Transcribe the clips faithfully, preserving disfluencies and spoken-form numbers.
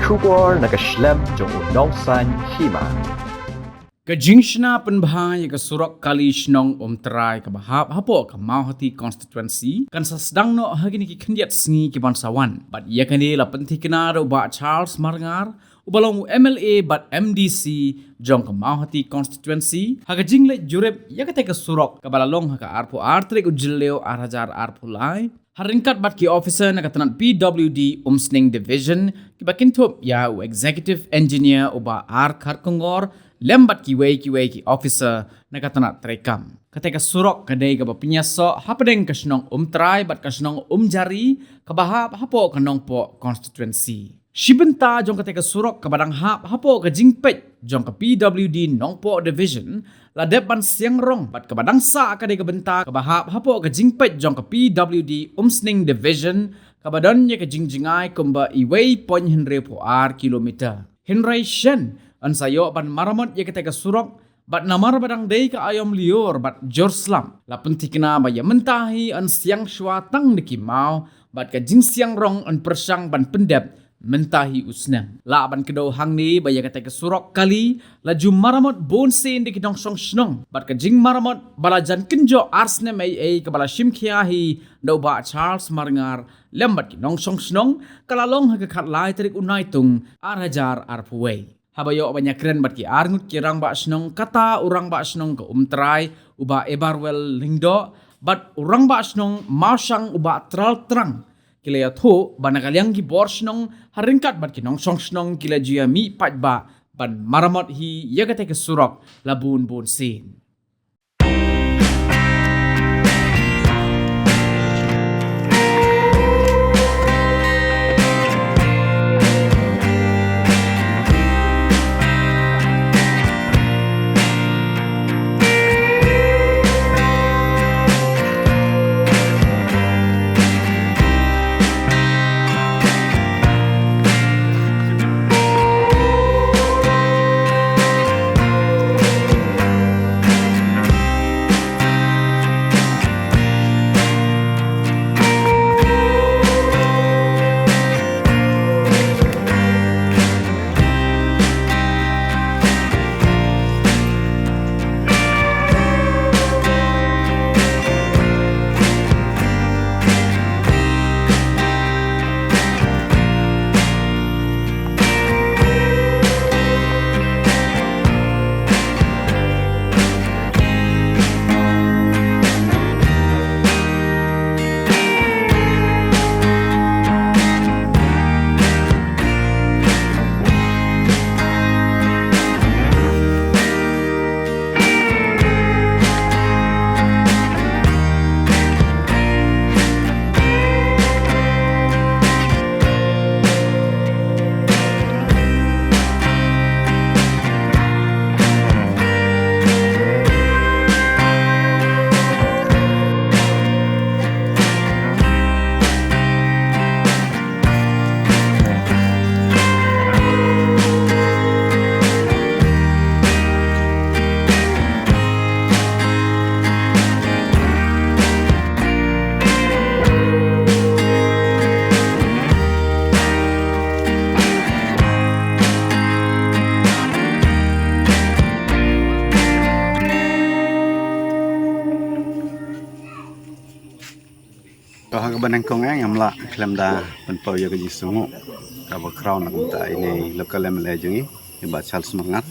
Khubor na ka shlem jong u nongsan hima. Ka jingshna pynbha ïa ka surok kali shnong Umtrai kaba hap hapoh ka Mawhati Constituency kan sa sdang noh ha kine ki khyndiat sngi ki ban sa wan. Bad ïa kane la pynthikna da u Bah Charles Marngar, uba long u M L A bad M D C jong ka Mawhati Constituency, ha ka jingleit jurip ïa kata ka surok kaba la long ha ka arphew ar tarik u Jylliew ar hajar arphew lai, ha ryngkat bad ki officer na ka tnat P W D Umsning Division, kiba kynthup ïa u Executive Engineer u Bah R Kharkongor, lem bad kiwei kiwei ki officer na ka tnat treikam. Kata ka surok ka dei kaba pynïasoh hapdeng ka shnong Umtrai bad ka shnong Umjari, kaba hap hapoh ka Nongpoh Constituency. Shi bynta jong kata ka surok kaba dang hap hapoh ka jingpeit jong ka P W D Nongpoh Division la dep ban siang rong, bad kaba dang sah ka dei ka bynta kaba hap hapoh ka jingpeit jong ka P W D Umsning Division, kaba don ïa ka jingjngai kumba uwei point hynriewphew ar kilometer. Hynrei shen yn sa ïoh ban maramot ïa kata ka surok, bad namar ba dang dei ka aïom lyiur bad jur slap, la pynthikna ba ïa mynta hi yn siang shuwa tang da ki maw, bad ka jingsiang rong yn pyrshang ban pyndep mynta hi u snem. Lah ban kdew hangne ba ïa kata ka surok kali la ju maramot bun sien da ki nongshong shnong, bad ka jingmaramot ba la jan kynjoh ar snem ei ei kaba la shim khia hi da u Bah Charles Marngar lem bad ki nongshong shnong, ka la long ha ka khatlai tarik u Naitung ar hajar arphew wei. Haba ïoh ban ïakren bad ki arngut ki rangbah shnong, kata u rangbah shnong ka Umtrai u Bah Ebarwell Lyngdoh bad u rangbah shnong Mawshang u Bah Traltrang, ki la ïathuh ba na ka liang ki bor shnong ha ryngkat bad ki nongshong shnong ki la ju ïamih paidbah ban maramot hi ïa kata ka surok la bun bun sien. Ka ha kaba nyngkong eh ngam lah khlem da pynpaw ïa ka jingsngewnguh kaba khraw na ka bynta ine i local M L A jong ngi, i Bah Charles Marngar,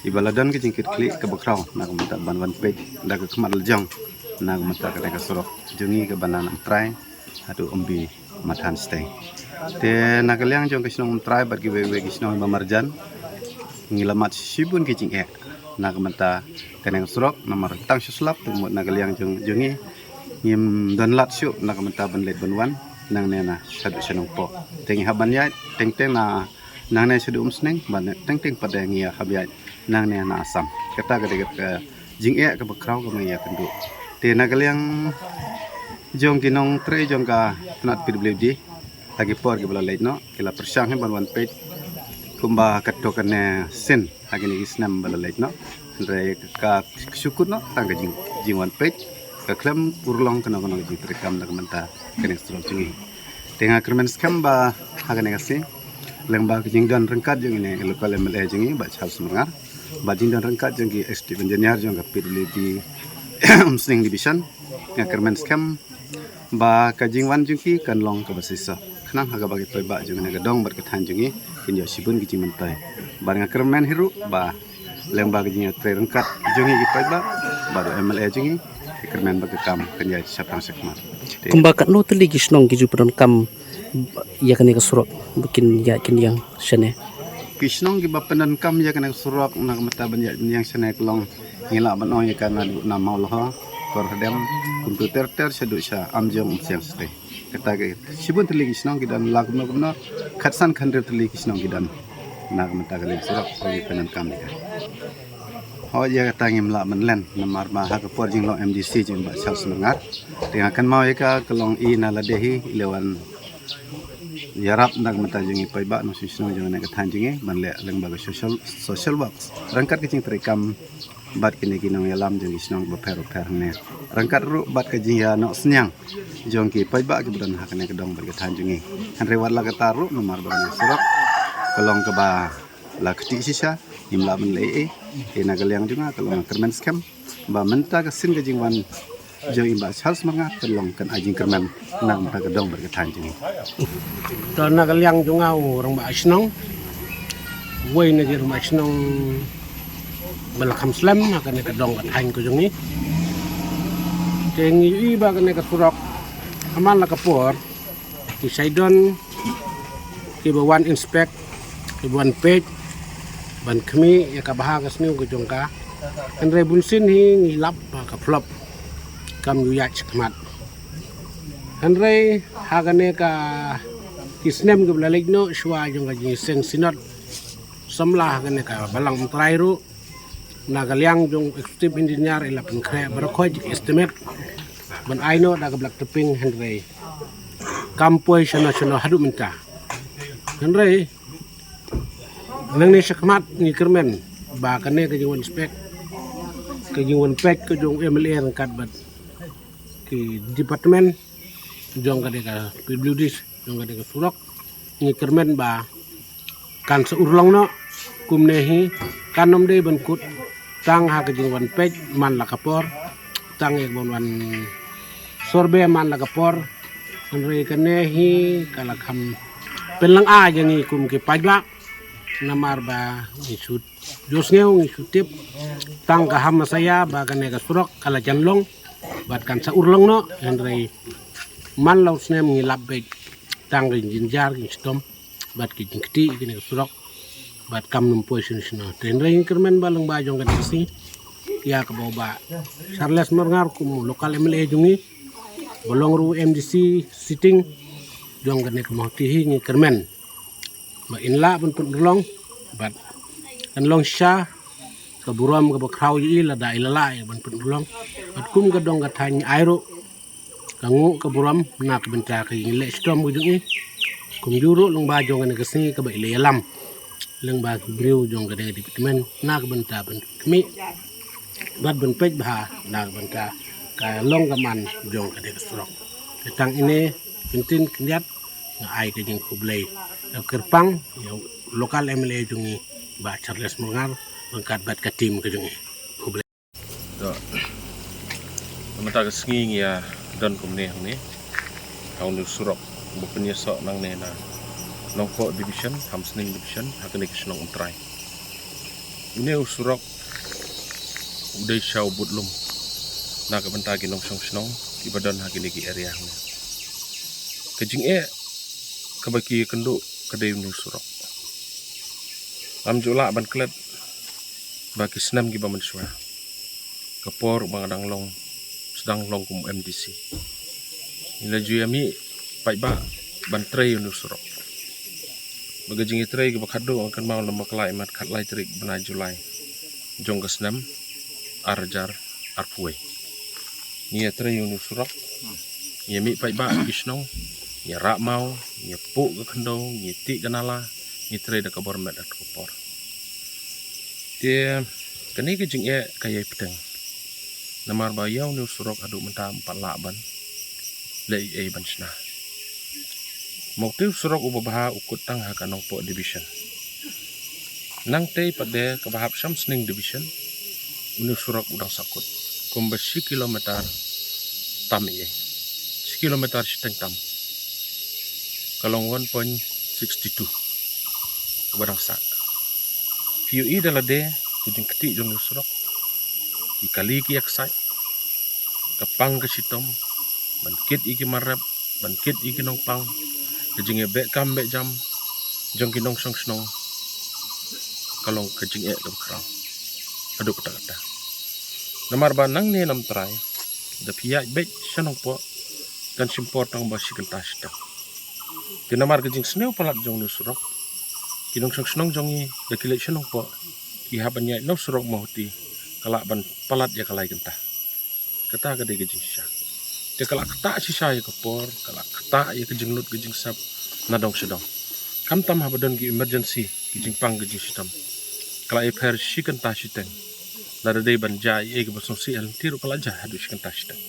iba la don ka jingkitkhlieh kaba khraw na ka bynta ban wan peit da ka khmat la jong na ka bynta kane ka surok jong ngi kaba na Umtrai haduh Umbi Mathan Steng. Te na ka liang jong ka shnong Umtrai bad kiwei kiwei ki shnong ba marjan, ngi la mad shibun ki jingeh na ka bynta kane ka surok, namar tang shu slap te mut na ka liang jong jong ngi ngim don lad shuh na ka bynta ban leit ban wan nangne na shaduh sha Nongpoh. Te ngi hap ban ïaid teng teng na nangne shaduh Umsning, bad teng teng pat de ngi hap ïaid nangne na Assam. Kata ka dei ka jingeh kaba khraw kaba ngi ïakynduh. Te na ka liang jong ki nongtrei jong ka tnat P W D, ha ki por kiba la leit noh ki la pyrshang hi ban wan peit kumba katto katne sien ha kine ki snem ba la leit noh. Hynrei ka shu kut noh tang ka jing, jingwan peit, ka khlem urlong kano kano ka jingtrei kam na ka bynta kane ka surok jong ngi. Te nga kyrmen skhem ba ha kane ka sngi Lyngba ka jingdon ryngkat jong ine i local M L A jong i Bah Charles Marngar, ba jingdon ryngkat jong ki executive engineer jong ka P W D Umsning Division, nga kyrmen skhem ba ka jingwan jong ki kan long kaba shisha khnang ha kaba ki paidbah jong ine ka dong bad ka thaiñ jong i kin ïoh shibun ki jingmyntoi. Bad nga kyrmen hi ruh ba lyngba ka jingïatrei ryngkat jong i ki paidbah bad u M L A jong i, nga kyrmen ba ka kam kan ïaid shaphrang shakhmat. Kumba katno tylli ki shnong ki ju pyndonkam ïa kane ka surok ba kin ïaid kin ïeng shane? Ki shnong kiba pyndonkam ïa kane ka surok na ka bynta ban ïaid ban ïeng shane ka long, ngi lah ban ong ïa ka naduh na Mawlahor, Korhadem, kumta ter ter shaduh sha Amjong Umsiang State. Kata ka shibun tylli ki shnong ki don, la kumno kumno khatsan khathynriew tylli ki shnong ki don na ka bynta ka liang surok ba ki pyndonkam ïa ka. Hooid, ïa kata ngim lah ban len namar ba ha ka por jinglong M D C jong i Bah Charles Marngar, te nga kynmaw ïa ka, ka long i na lade hi i la wan ïarap na ka bynta jong i paidbah nongshong shnong jong ine ka thaiñ jong i ban leh lyngba ka social, social works ryngkat ka jingtrei kam bad kine ki nongïalam jong ki shnong bapher bapher hangne, ryngkat ruh bad ka jingïanohsynñiang jong ki paidbah kiba don ha kane ka dong bad ka thaiñ jong i. Hynrei wat la katta ruh, namar ba kane ka surok ka long kaba la ktieh shisha, ngim lah ban leh ei ei. Te na ka liang jong nga ka long kyrmen skhem ba mynta ka sien ka jingwan jong i Bah Charles Marngar kan long kan ai jingkyrmen na ka bynta ka dong bad ka thaiñ jong i. To na ka liang jong nga u rangbah shnong, uwei na ki rangbah shnong ba la kham slem ha kane ka dong ka thaiñ ka jong i. Te ngi ïohi ba kane ka surok ha man la ka por ki shait don kiba wan inspect, kiba wan peit ban khmih ïa ka bha ka sniew ka jong ka. Hynrei bunsien hi ngi lap ba ka flop, kam ju ïaid shakhmat. Hynrei ha kane ka ki snem kiba la leit noh shuwa jong ka jingseng synod samla ha kane ka Balang Umtrai ruh, na ka liang jong executive engineer i la pynkhreh baroh khoit estimate ban ai noh da ka black topping, hynrei kam poi shano shano haduh mynta. Hynrei nangne shakhmat ngi kyrmen ba kane ka jingwan inspect, ka jingwan peit ka jong u M L A ryngkat bad ki department jong kane ka P W D, jong kane ka surok, ngi kyrmen ba kan sa urlong noh. Kumne hi kan ym dei ban kut tang ha ka jingwan peit man la ka por, tang ïa ka ban wan survey man la ka por. Hynrei kane hi ka la kham pynlong ai ïa ngi kum ki paidbah, namar ba ngi shu ju sngew, ngi shu tip tang ka hamsaïa ba kane ka surok ka la jan long bad kan sa urlong noh. Hynrei man la u snem ngi lap beit tang ka jingjynjar, ka jingshitom bad ka jingktieh ïa kane ka surok bad kam nym poi shano shano. Te hynrei ngi kyrmen ba lyngba jong kane ka sngi, ïa kaba u Bah Charles Marngar kum u local M L A jong ngi, ba long ruh u M D C sitting jong kane ka Mawhati hi, ngi kyrmen ba in lah ban pynurlong bad kan long sha ka burom kaba khraw ïa i lada i la lah ïa ban pynurlong. Bad kum ka dong ka thaiñ ngi ai ruh ka nguh ka burom na ka bynta ka jingleh shitom ka jong i, kumjuh ruh lyngba jong kane ka sngi kaba i la ïalam lyngba ki briew jong kane ka department na ka bynta ban khmih bad ban peit bha na ka bynta ka long ka man jong kane ka surok. Te tang ine, kyntien khyndiat, nga ai ka jingkhublei kyrpang ïa u local M L A jong ngi, Bah Charles Marngar, ryngkat bad ka team ka jong i. Khublei. To, mynta ka sngi ngi ïa don kumne hangne ha une u surok ba pynïasoh nangne na Nongpoh Division, Hamsning Division, ha kane ka shnong Umtrai. Une u surok u dei sha u bud lum na ka bynta ki nongshong shnong kiba don ha kine ki area hangne. Ka jingeh kaba ki ïakynduh ka dei une u surok. Ngam ju lah ban klet ba ki snem kiba mynshuwa, ka por ba nga dang long, sdang long kum M D C, ngi la ju ïa mih paidbah ban trei une u surok. Ba ka jingïatrei kaba khadduh nga kynmaw lem ba ka la imat khatlai tarik bnai July jong ka snem ar hajar arphew wei. Ngi ïatrei une u surok, ngi ïa mih paidbah ki shnong, ngi ïa rah maw, ngi ïa puh ka khyndew, ngi ïa tih ka nala, ngi trei da ka bor met da ka por. Te kane ka jingeh ka ïai bteng, namar ba ïa une u surok haduh mynta ym pat lah ban leh ei ei ban shna. Mawtei u surok uba bha u kut tang ha ka Nongpoh division. Nangtei pat de kaba hap Shamsning division, une u surok u dang sa kut kumba shi kilometer tam ïa, shi kilometer shiteng tam. Ka long one point six two kaba dang sah. Phi ïohi da lade ka jingktieh jong une u surok, ki kali ki ïaksaid, ka pang ka shitom, ban kit ïa ki mar rep, ban kit ïa ki nongpang, ka jingïabeh kam beh jam jong ki nongshong shnong, ka long ka jingeh kaba khraw haduh katta katta. Namar ba nangne nam trai, da phi ïaid beit sha Nongpoh, kan shim por tang ba shi kynta shiteng. Te namar ka jingsniew palat jong une u surok, ki nongshong shnong jong ngi da ki leit sha Nongpoh, ki hap ban ïaid na u surok Mawhati, ka lah ban palat ïa ka lai kynta. Kata ka dei ka jingshisha. Te ka lah ktah shisha ïa ka por, ka lah ktah ïa ka jinglut ka jingsep na dong sha dong. Khamtam haba don ki emergency, ki jingpang ki jingshitom, ka lah ïapher shi kynta shiteng. Lada dei ban jia ei ei kaba sngewsih ha lynti ruh ka lah jia haduh shi kynta shiteng.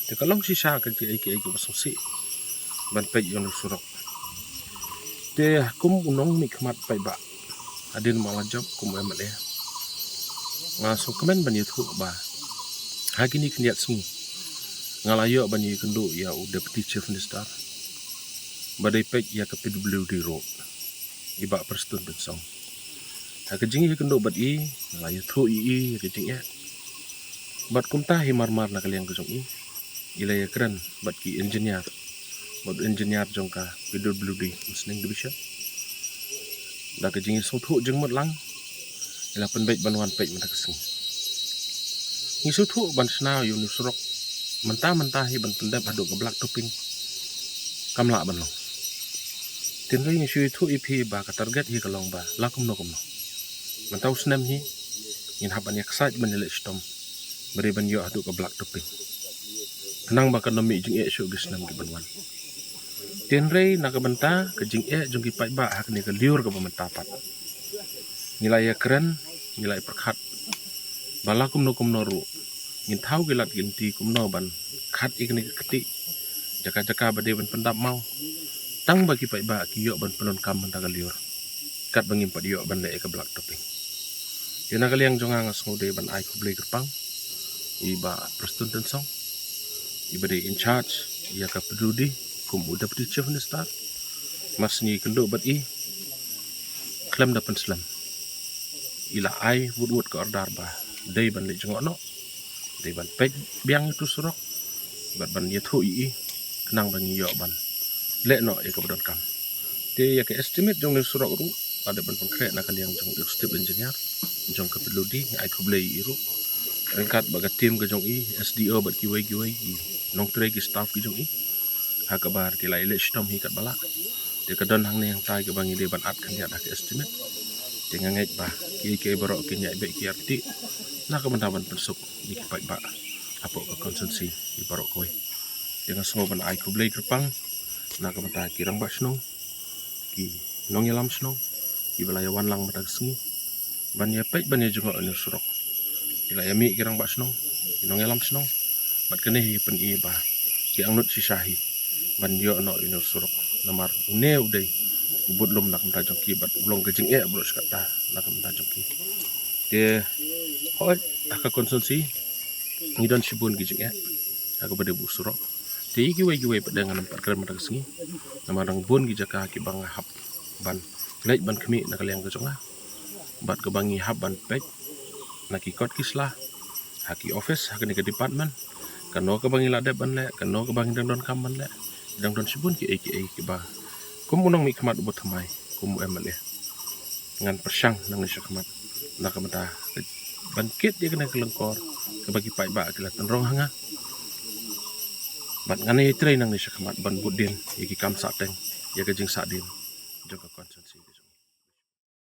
Te ka long shisha ka jingeh ei ei kaba sngewsih ban peit ïa une u surok. Te kum u nongmihkhmat paidbah, hadien ba nga la jop kum u M L A, nga sngewkmen ban ïathuh ba ha kine khyndiat sngi nga la ïoh ban ïakynduh ïa u Deputy Chief Minister ba dei peit ïa ka P W D ruh, i Bah Prestone Tynsong. Ha ka jingïakynduh bad i, nga la ïathuh ïa i ïa ka jingeh. Bad kumta hi mar mar na ka liang ka jong i, i la ïakren bad ki engineer, bad engineer jong ka P W D Umsning Division. Da ka jingïasngewthuh jingmut lang, i la pynbeit ban wan peit mynta ka sngi. Ngi sngewthuh ban shna ïa une u surok mynta mynta hi ban pyndep haduh ka black topping, kam lah ban long. Hynrei ngi shu ïathuh ïa phi ba ka target hi ka long ba la kumno kumno, mynta u snem hi ngin hap ban ïaksaid ban ïaleh shitom, ba dei ban ïoh haduh ka black topping, khnang ba kan ym mih jingeh shuh ki snem ki ban wan. Hynrei na ka bynta ka jingeh jong ki paidbah ha kane ka lyiur kaba mynta pat, ngi la ïakren, ngi la ïapyrkhat ba la kumno kumno ruh ngin thaw ki lad ki lynti kumno ban khat ïa kane ka ktieh jaka jaka ba dei ban pyndap maw, tang ba ki paidbah ki ïoh ban pyndonkam mynta ka lyiur, katba ngim pat ïoh ban leh ïa ka black topping. Te na ka liang jong nga, nga sngew dei ban ai khublei kyrpang ïa i Bah Prestone Tynsong, iba dei in charge ïa ka P W D kum u Deputy Chief Minister. Mar shu ïakynduh bad i, khlem da pynslem, i la ai wut wut ka order ba dei ban leit jngoh noh, dei ban peit biang ïa utu u surok, bad ban ïathuh ïa i khnang ba ngi ïoh ban leh noh ïa kaba donkam. Te ïa ka estimate jong une u surok ruh la dep ban pynkhreh na ka liang jong u Executive Engineer jong ka P W D, nga ai khublei ïa i ruh, ryngkat bad ka team ka jong i, S D O bad kiwei kiwei ki nongtrei, ki staff ki jong i, ha kaba ki la ïaleh shitom hi katba lah. Te ka don hangne hangtai kaba ngi dei ban add khyndiat ha ka estimate. Te nga ngeit ba kiei kiei baroh kin ïaid beit ki arti na ka bynta ban pynsuk ïa ki paidbah hapoh ka constituency baroh kawei. Te nga sngew ban ai khublei kyrpang na ka bynta ki rangbah shnong, ki nongïalam shnong, kiba la ïa wan lang mynta ka sngi ban ïa peit ban ïa jngoh ïa une u surok. Ki la ïa mih ki rangbah shnong, ki nongïalam shnong, bad kane hi pyni ba ki angnud shisha hi ban ïoh noh ïa une u surok. Namar une u dei u budlum na ka bynta jong ki bad u long ka jingeh baroh shi katta na ka bynta jong ki. Te hooid, ha ka constituency ngi don shibun ki jingeh ha kaba dei bad u surok. Te ïa kiwei kiwei pat de ngan ym pat kren mynta ka sngi, namar dang bun ki jaka kiba nga hap ban leit ban khmih na ka liang ka jong nga, bad kaba ngi hap ban peit na ki kot ki sla, ha ki office, ha kane ka department, kano kaba ngi la dep ban leh, kano kaba ngi dang donkam ban leh. Dang don shibun kiei kiei kiba kum u nongmihkhmat uba thymmai, kum u M L A, ngan pyrshang nangne shakhmat na ka bynta ban kit ïa kane ka lyngkor kaba ki paidbah ki la tynrong ha nga. Bad ngan ïatrei nangne shakhmat ban bud dien ïa ki kam sahteng, ïa ka jingsahdien jong ka constituency.